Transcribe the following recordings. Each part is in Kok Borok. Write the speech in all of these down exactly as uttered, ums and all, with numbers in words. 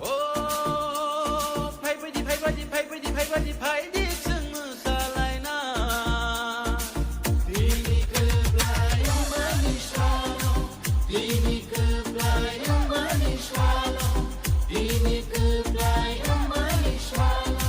O, phai baidi, phai baidi, phai baidi, phai baidi, phai di chwng mwsalaina. Bini kwplai wngmani salo, bini kwplai wngmani salo, bini kwplai wngmani salo.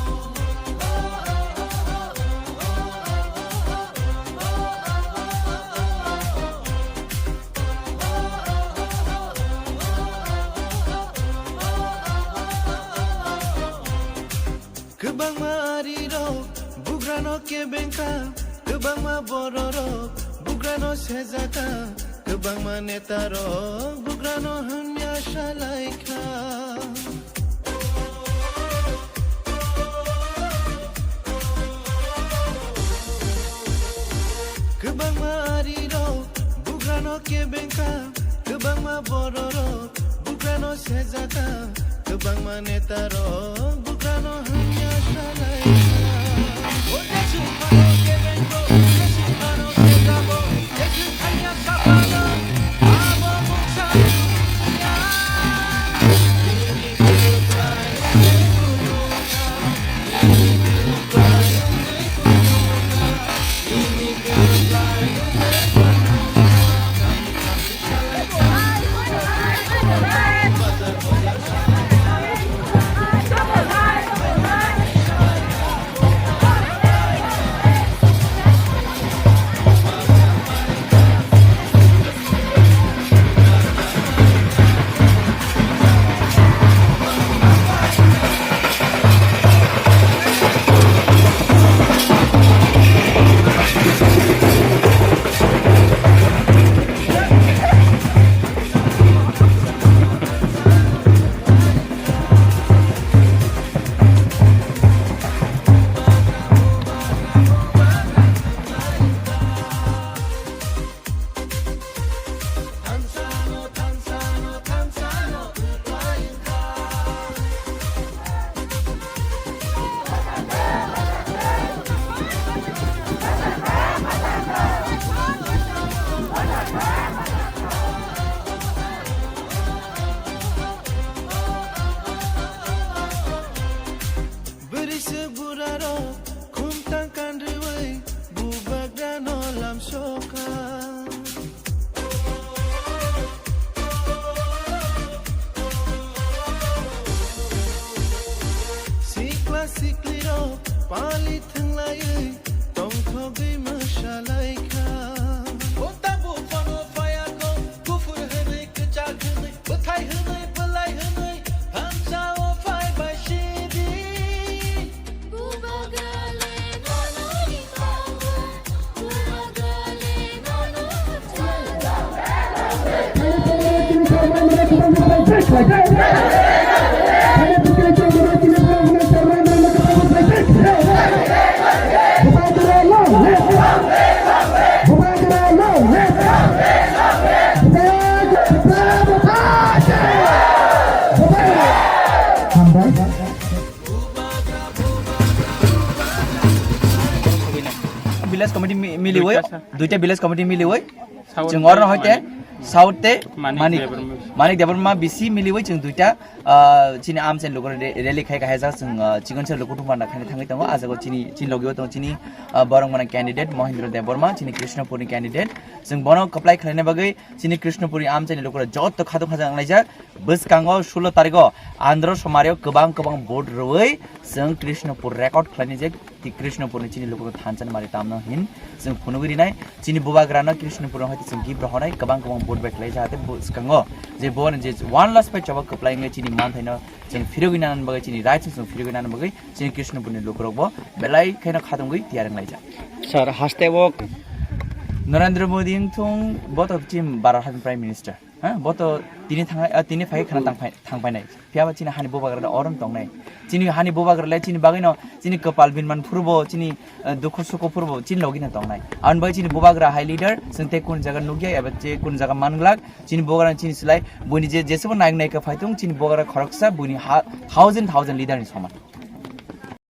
Kwbangma arirok bugrano kebengkha, kwbangma bororok bugrano sejaka, kwbangma netarok bugrano hamya salaikha. Kwbangma arirok bugrano kebengkha, kwbangma bororok bugrano sejaka, kwbangma netarok bugrano hamya salaikha. O Jesu phano kebengo, Jesu phano sejabo, Jesu hamya saphano, abo mungsa. Bwrwi swk burarok khumtang kanrwi bubagrano lamsokha. Sikla siklirok pali thwnglaiwi tongthogwi mwsalaikha. O tabuk phano phaiyago, kuphur hwnwi, kwchak hwnwi, bwthai hwnwi, bwlai hwnwi, thansa o phai bai sidi. Bubagrale nono ri tongo, bubagrale nono ri tongo. Village committee mi-, miliwi, duita village committee miliwi, chwng oro hoite South te Manik Manik, Debbarma. Manik Debbarma bisi miliwi chwng duita, ah, chini amchaini lukurok re-, rally khai kaijak chwng, ah, chikon se luku thumanda khaina thangwi tongo. Ah jaga chini, chini logi o tongo chini, ah, borok mwnang candidate Mohindra Debbarma, chini Krishnapur ni candidate. Chwng bono kwplai khlaina bagwi chini Krishnapur ni amchaini lukurok joto khatung khajang wnglaijak. Bwskango sulo tariko Andhra Somario kwbang kwbang vote rwui chwng Krishnapur record khlaini je Krishnapurni chini lukurok thansa mari tamno hin chwng phunugwi rinai. Chini bubagrano Krishnapurno hai chwng gift rohornai, kwbang kwbang vote bai khlai jahate bwskango je bubagrani je one last pai choba kwplai wngwi chini manthaino chwng phirogwi nani bagwi, chini rights chwng phirogwi nani bagwi chini Krishnapurni lukurokbo belai kheno khatungwi tiyar wnglaijak. Sir, haste o Narendra Modi wngthung, boto chini Bharat Haikhe Prime Minister. Ha, boto tini thangai, ah, tini phai khana tang phai, thang phainai. Phiya ba chini hani bubagra da orom tongnai. Chini hani bubagra le chini bagwi no, chini kwpal binman phuru bo, chini, eh, dukhu sukhu phuru bo, chini logi no tongnai. Aboni bagwi chini bubagra hai leader, chwng tei kun jaga nukya, eba che kun jaga manglak, chini bubagra chini slai, buini je, jesebo naik naika phaitung, chini bubagra khoroksa, buini ha, thousand, thousand leader ni soman.